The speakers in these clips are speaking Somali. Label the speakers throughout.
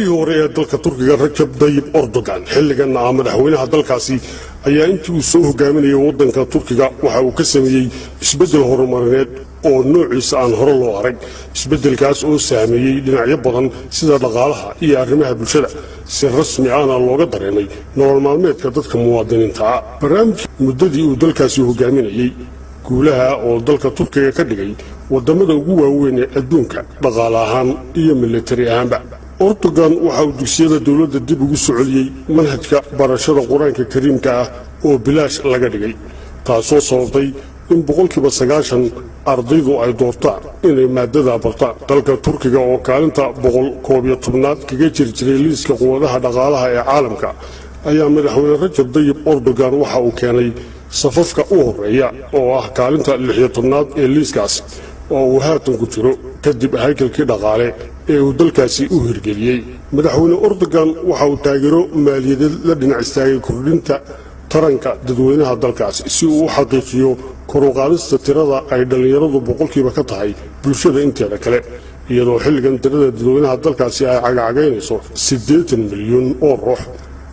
Speaker 1: Hore ee dalka Turkiga, Rajab Dayib Erdogan, xilligan ah madaxweynaha dalkaasi, ayaa intii uu soo hogaaminayay waddanka Turkiga waxa uu ka sameeyey isbeddel horumarineed oo noociisa aan hore loo arag, isbeddelkaas oo saameeyey dhinacyo badan sida dhaqaalaha iyo arrimaha bulshada, si rasmi ahna looga dareemay nolol maalmeedka dadka muwaadiniinta ah. Barnaamij muddadii uu dalkaasi hogaaminayey, guulaha oo dalka Turkiga ka dhigay waddamada ugu waaweyn ee adduunka dhaqaale ahaan iyo militari ahaanba. Erdogan waxa uu dugsiyada dowladda dib ugu soo celiyey manhajka barashada Qur-aanka Kariimka ah oo bilaash laga dhigay, taasoo sababtay in 90% ardaydu ay doortaan inay maadada bartaan. Dalka Turkiga oo kaalinta 111aad kaga jiri jiray liiska quwadaha dhaqaalaha ee caalamka ayaa madaxweyne Rajab Dayib Erdogan waxa uu keenay safafka u horeeya, oo ah kaalinta 16aad ee liiskaasi oo uu haatan ku jiro, kadib haykalkii dhaqaale ee uu dalkaasi u hirgeliyey. Madaxweyne Erdogan waxa uu taageero maaliyadeed la dhinac istaagay kordhinta taranka dadweynaha dalkaasi, si uu u xaqiijiyo kor u qaadista tirada ay dhallinyaradu boqolkiiba ka tahay bulshada inteeda kale, iyadoo xilligan tirada dadweynaha dalkaasi ay cagacagaynayso 80 milyan oo ruux.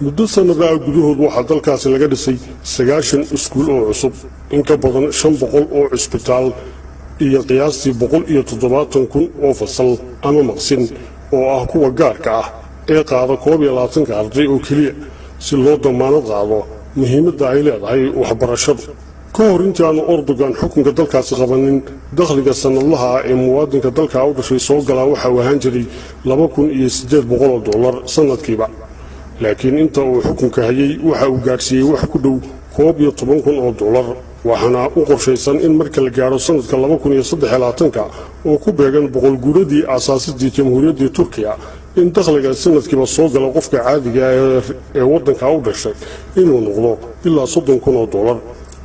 Speaker 1: Muddo sannadaa gudahood waxaa dalkaasi laga dhisay 90 iskuul oo cusub, in ka badan 500 oo cisbitaal iyo qiyaastii 170,000 oo fasal ama maqsin oo ah kuwa gaarka ah ee qaada 21-ka arday oo keliya, si loo damaanad qaado muhiimadda ay leedahay waxbarashadu. Ka hor intii aanu Erdogan xukunka dalkaasi qabanin, dakhliga sannadlaha ah ee muwaadinka dalka u dhashay soo galaa waxa uu ahaan jiray $2,800 sannadkiiba, laakiin inta uu xukunka hayay waxa uu gaadhsiiyey wax ku dhow $11,000. Waxaana u qorshaysan in marka la gaadho sannadka 2023-ka, oo ku beegan 100 guuradii aasaasidii Jamhuuriyaddii Turkiya, in dakhliga sanadkiiba soo gala qofka caadiga ee waddanka u dhashay inuu noqdo ilaa $30,000,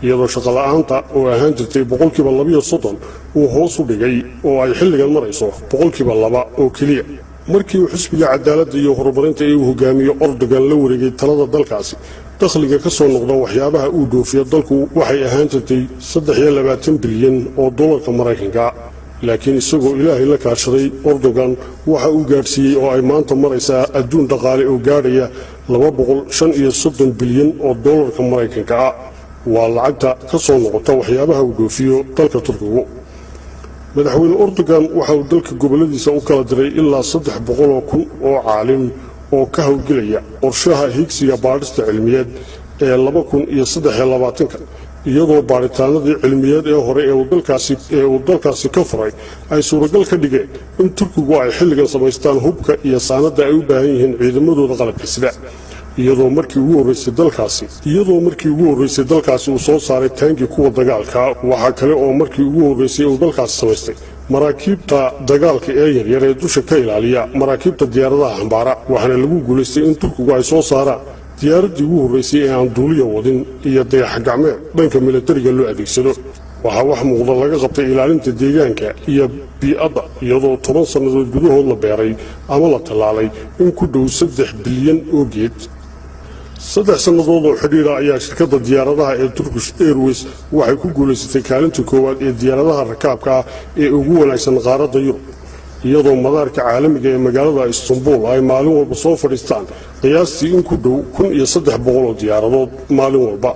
Speaker 1: iyadoo shaqola'aanta oo ahaan jirtay 32% uu hoos u dhigay oo ay xilligan marayso 2% oo keliya. Markii uu Xisbiga Cadaaladda iyo Horumarinta ee uu hogaamiyo Erdogan la wareegay talada dalkaasi, dakhliga ka soo noqda waxyaabaha uu dhoofiyo dalku waxay ahaan jirtay 23 bilyan oo dollarka Maraykanka, laakiin isagoo Ilaahay la kaashaday, Erdogan waxa uu gaadhsiiyey oo ay maanta maraysaa adduun dhaqaale oo gaadhaya 235 bilyan oo dollarka Maraykanka ah. Waa lacagta ka soo noqota waxyaabaha uu dhoofiyo dalka Turkigu. Madaxweyne Erdogan waxa uu dalka gobolladiisa u kala diray ilaa 300,000 oo caalim oo ka howlgelaya qorshaha higsiga baadhista cilmiyeed ee 2023-ka, iyadoo baadhitaanadii cilmiyeed ee hore ee uu dalkaasi ka furay ay suuragal ka dhigeen in Turkigu ay xilligan samaystaan hubka iyo saanadda ay u baahan yihiin ciidamadooda qalabka sida, iyadoo markii ugu horreysay dalkaasi uu soo saaray taangi kuwa dagaalka. Waxaa kale oo markii ugu horreysay uu dalkaasi samaystay maraakiibta dagaalka ee yaryar ee dusha ka ilaaliya maraakiibta diyaaradaha xambaara, waxaana lagu guulaystay in Turkigu ay soo saaraan diyaaraddii ugu horreysay ee aan duuliya wadin iyo dayax gacmeed dhanka milatariga loo adeegsado. Waxaa wax muuqda laga qabtay ilaalinta deegaanka iyo bii'adda, iyadoo 10 sannadood gudahood la beeray ama la tallaalay in ku dhow 3 bilyan oo geed. 3 sannadood oo xidhiidha ayaa shirkadda diyaaradaha ee Turkish Airways waxay ku guulaysatay kaalinta koowaad ee diyaaradaha rakaabka ah ee ugu wanaagsan qaaradda Yurub, iyadoo madaarka caalamiga ee magaalada Istanbul ay maalin walba soo fadhiistaan qiyaastii in ku dhow 1300 oo diyaaradood maalin walba.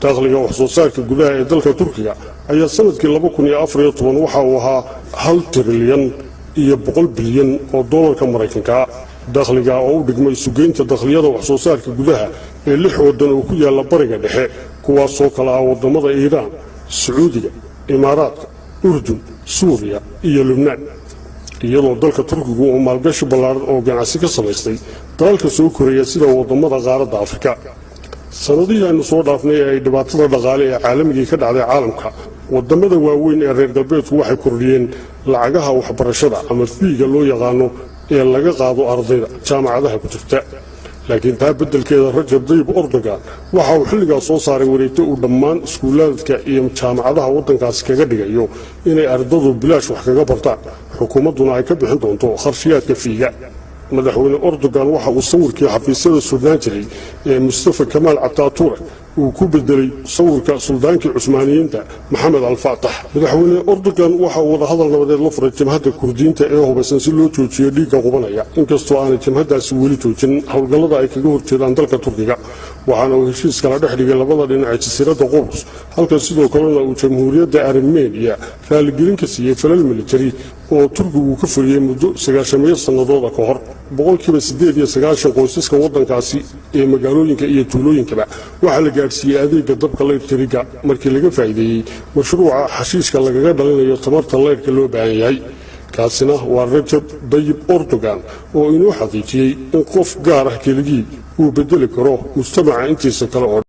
Speaker 1: Dakhliga wax soo saarka gudaha ee dalka Turkiga ayaa sanadkii 2014 waxa uu ahaa 1 trilyan iyo 100 bilyan oo dollarka Maraykanka. Dakhliga oo u dhigmay sugeynta dakhliyada waxsoo saarka gudaha ee lix waddan oo ku yaalla Bariga Dhexe, kuwaasoo kale ah waddamada Iiraan, Sacuudiga, Imaaraadka, Urdun, Suuriya iyo Lubnaan, iyadoo dalka Turkigu uu maalgashi ballaaran oo ganacsi ka samaystay dalalka soo koraya sida waddamada qaaradda Afrika. Sannadihii aynu soo dhaafnay ee ay dhibaatada dhaqaale ee caalamigii ka dhacday caalamka, waddamada waaweyn ee reer galbeedku waxay kordhiyeen lacagaha waxbarashada ama fee-ga loo yaqaano ee laga qaado ardayda jaamacadaha ku jirta. Laakiin taa beddelkeeda, Rajab Dayib Erdogan waxa uu xilligaas soo saaray wareegto uu dhammaan iskuulaadka iyo jaamacadaha waddankaasi kaga dhigayo inay ardadu bilaash wax kaga bartaan, xukuumadduna ay ka bixin doonto kharshiyaadka fee-ga. Madaxweyne Erdogan waxa uu sawirkii xafiisyada surnaan jiray ee Mustafa Kamaal Ataaturk Uu ku bedelay sawirka suldaankii Cusmaaniyiinta Maxamed Alfaatax. Madaxweyne Erdogan waxa uu wadahadal nabadeed la furay jabhadda Kurdiyiinta ee hubaysan si loo joojiyo dhiigga qubanaya, inkastoo aanay jabhaddaasi weli joojin howlgallada ay kaga horjeedaan dalka Turkiga. Waxaana uu heshiis kala dhex dhigay labada dhinac ee jasiiradda Qubrus, halka sidoo kalena uu Jamhuuriyadda Armeniya raaligelin ka siiyey falal militari oo Turkigu ka fuliyey muddo 90-meeyo sannadooda ka hor. 98% qoysaska waddankaasi ee magaalooyinka iyo tuulooyinkaba waxaa la gaadhsiiyey adeega dabka layrtiriga markii laga faa'iideeyey mashruuca xashiishka lagaga dhalinayo tamarta layrka loo baahan yahay. Kaasina waa Rajab Dayib Erdogan oo inoo xaqiijiyey in qof gaar ah keligii uu bedeli karo mujtamaca intiisa kale oo